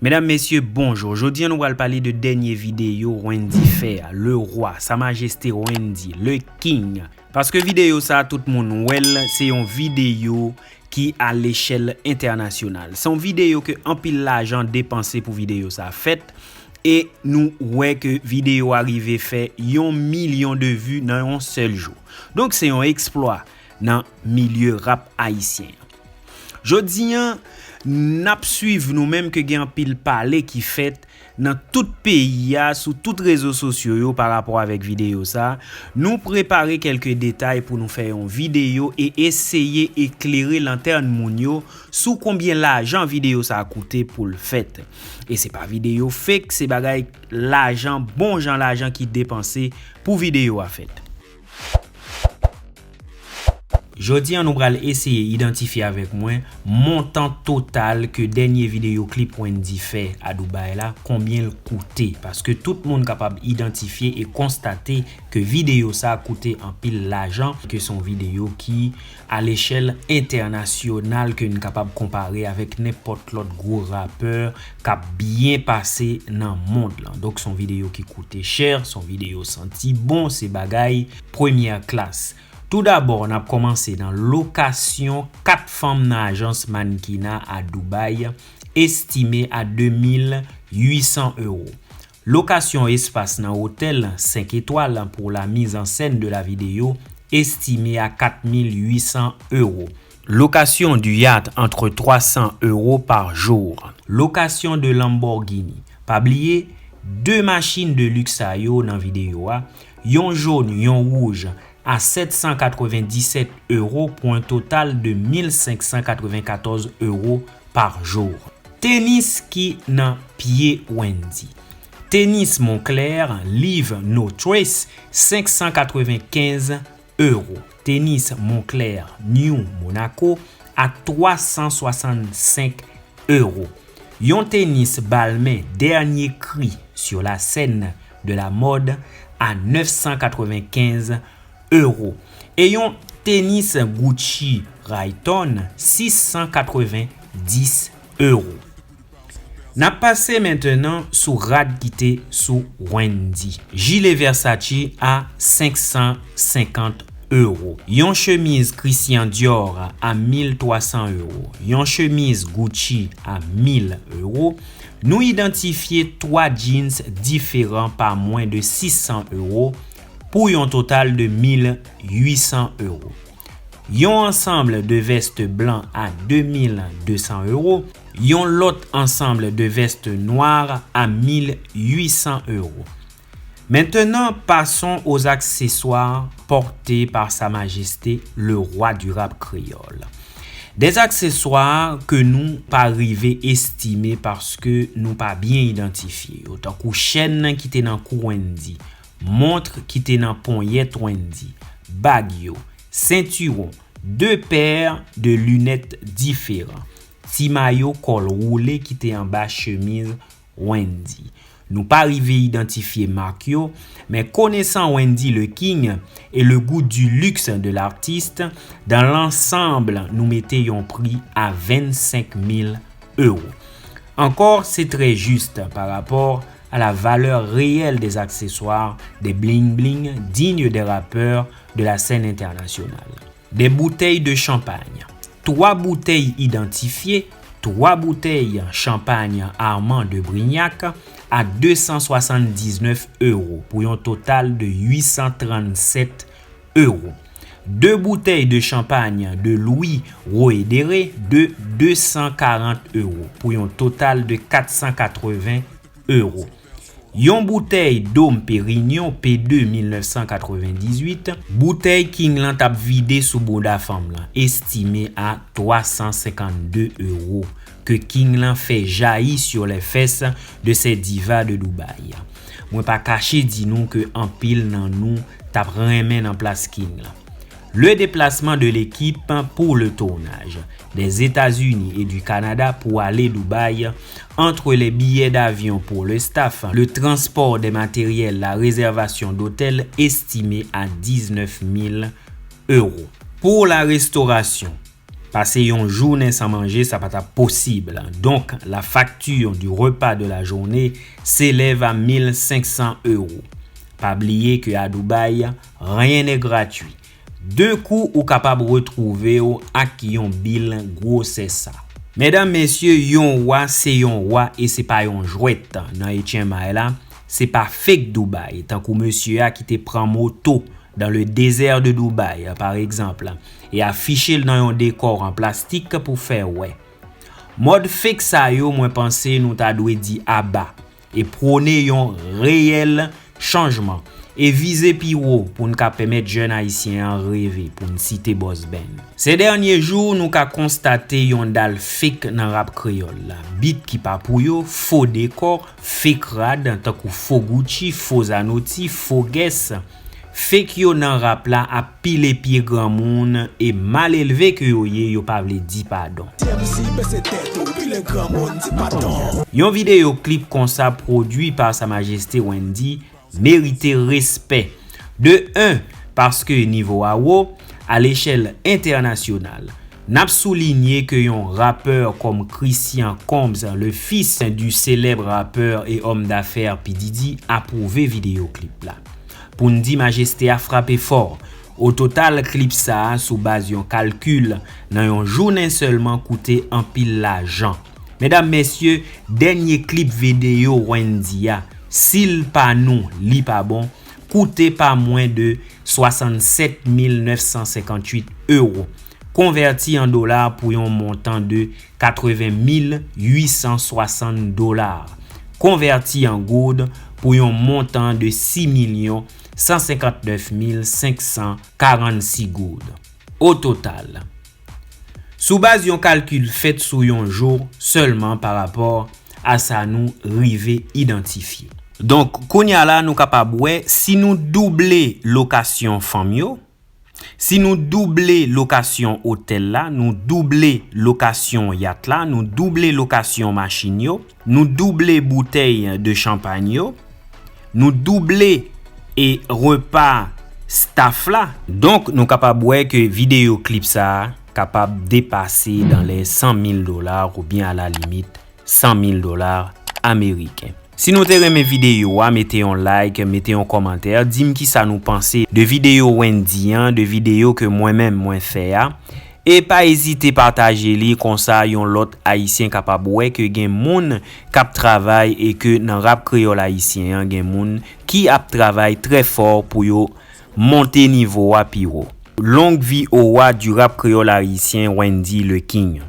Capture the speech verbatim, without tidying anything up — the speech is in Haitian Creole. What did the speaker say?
Medam, mesye, bonjou. Jodi a nou pral pale de dènye videyo Wendyy fè a, Le Roi, Sa Majeste Wendyy, Le King. Paske videyo sa a, tout moun wè l, se yon videyo ki a lechèl entènasyonal. Se yon videyo ke anpil lajan depanse pou videyo sa a fèt, e nou wè ke videyo a rive fè yon milyon de vi nan yon sèl jou. Donk, se yon eksplwa nan milye rap ayisyen an. Jodi a, n ap swiv nou menm ke gen anpil pale ki fèt nan tout peyi a, sou tout rezo sosyo yo pa rapò avèk videyo sa a. Nou prepare kèlke detay pou nou fè yon videyo e eseye eklere lantèn moun yo sou konbyen lajan videyo sa a koute pou l fèt. E se pa videyo fake, se bagay lajan, bon jan lajan ki depanse pou videyo a fèt. Jodi a, nou pral eseye idantifye avèk mwen montan total ke dènye videyo klip Wendyy fè a Dubaï la, konbyen l koute. Paske tout moun kapab idantifye e konstate ke videyo sa a koute anpil lajan, ke se yon videyo ki a lechèl entènasyonal, ke n kapab konpare avèk nenpòt lòt gwo rapè k ap byen pase nan mond lan. Donk, se yon videyo ki koute chè, se yon videyo santi bon, se bagay premyè klas. Toudabò, n ap kòmanse nan lokasyon kat fanm nan ajans mannequinat a Dubaï, estime a de mil uit san euro. Lokasyon espas nan otèl senk etwal pour la mise en scène de la vidéo, estime a kat mil uit san euro. Location du yacht entre trois cents euros par jour. Location de Lamborghini. Pa bliye, de machin de luxe sa yo nan videyo a, yon jòn, yon wouj, a sèt san katrevenndisèt euro pour un total de mil senk san katrevenkatòz euro par jour. Tenis ki nan pye Wendyy. Tenis Moncler, Leave No Trace, senk san katrevenkenz euro. Tenis Moncler New Monaco a twa san swasannsenk euro. Yon tenis Balmain Dernier Cri sur la scène de la mode a nèf san katrevenkenz euro. E yon tenis Gucci Rayton, sis san katrevenndis euro. N ap pase mentenan sou rad ki te sou Wendyy. Jile Versace a senk san senkant euro. Yon chemiz Christian Dior a mil twa san euro. Yon chemiz Gucci a mil euro. Nou idantifye twa jeans diferan pa mwen de sis san euro pou yon total de mil uit san euro. Yon ansanm de vès blan a de mil de san euro, yon lòt ansanm de vès nwa a mil uit san euro. Maintenant, passons aux accessoires portés par Sa Majeste le Roi du Rap Créole. Des accessoires ke nou pa rive estime paske nou pa byen idantifye yo, tankou chèn ki te nan kou Wendyy, mont ki te nan ponyèt Wendyy, bag yo, sentiwon, de pè de linèt diferan, ti mayo kòl woule ki te anba chemiz Wendyy. Nou pa rive idantifye mak yo, men konesan Wendyy le King et le goût du luxe de l'artiste, dans l'ensemble, nou mete yon pri a vennsenk mil euro. Encore, c'est très juste par rapport à la valeur réelle des accessoires, des bling-bling dignes des rappeurs de la scène internationale. Des bouteilles de champagne. Twa boutèy idantifye, twa boutèy chanpay Armand de Brignac a de san swasanndiznèf euro pou yon total de uit san trannsèt euro. De boutèy de champagne de Louis Roederer de de san karant euro pou yon total de kat san katreven euro. Yon boutèy Dom Pérignon P de mil nèf san katrevendizuit, boutèy King lan t ap vide sou bouda fanm lan, estime a twa san senkannde euro, ke King lan fè jaillir sur les fesses de ces divas de Dubaï. Mwen pa kache di nou ke anpil nan nou t ap renmen nan plas King lan. Le déplacement de l'équipe pour le tournage des États-Unis et du Canada pour aller Dubaï, entre les billets d'avion pour le staff, le transport des matériels, la réservation d'hôtel, estimé à dix-neuf mille euros. Pour la restauration, Pase yon jounen san manje, sa pa t ap posib. Donc, la facture du repas de la journée s'élève à mil senk san euros. Pa bliye ke a Dubaï, rien n'est gratuit. De kou ou kapab retwouve w ak yon bil gwosè sa. Medam, mesye, yon wa se yon wa e se pa yon jwèt. Nan H M I la, se pa fake Dubaï, tankou mesye a ki te pran moto dans le désert de Dubaï, pa egzanp, e afiche l nan yon dekò an plastik pou fè wè. Mòd fake sa yo, mwen panse nou ta dwe di aba e pwone yon reyèl chanjman e vize pi wo pou n ka pèmèt jèn ayisyen an reve, pou n site Boss Ben. Ces derniers jours, nou ka konstate yon dal fake nan rap kreyòl la. Bit ki pa pou yo, fo dekò, fake rad, tankou fo Gucci, fo Zanotti, fo Guess. Fake yo nan rap la ap pile pye granmoun e malelve ke yo ye, yo pa vle di padon. T M C, bese tèt ou, pile granmoun, di padon. Yon videyo klip konsa pwodui pa Sa Majeste Wendy merite respè. De un, paske nivo a wo, a lechèl entènasyonal. N ap soulinye ke yon rapè kòm Christian Combs, le fils du célèbre rappeur et homme d'affaires P Diddy, apwouve videyo klip la. Pou n di Majeste a frape fò. O total, klip sa a, sou baz yon kalkil, nan yon jounen sèlman, koute anpil lajan. Medam, mesye, dènye klip videyo Wendy a, si l pa nou, li pa bon, koute pa mwen de swasannsèt mil nèf san senkantuit ewo, konvèti an dola pou yon montan de katreven mil uitsanswasann dola, konvèti an goud pou yon montan de sis milyon san senkantnèf mil senk san karannsis goud. O total, sou baz yon kalkil fèt sou yon jou sèlman pa rapò a sa nou rive idantifye. Donk, kounye a la, nou kapab wè, si nou double lokasyon fanm yo, si nou double lokasyon otèl la, nou double lokasyon yat la, nou double lokasyon machin yo, nou double boutèy de chanpay yo, nou double e repa staff la. Donk, nou kapab wè ke videyo klip sa a kapab depase dans les cent mille dollars oubyen a la limit san mil dola ameriken. Si nou te renmen videyo a, mete yon like, mete yon kòmantè, di m kisa nou panse de videyo Wendy an, de videyo ke mwen menm mwen fè a. E pa ezite pataje li, konsa yon lòt Ayisyen kapab wè ke gen moun k ap travay e ke nan rap kreyòl ayisyen an, gen moun ki ap travay trè fò pou yo monte nivo a pi wo. Longue vie au roi du rap créole haïtien, Wendy le King.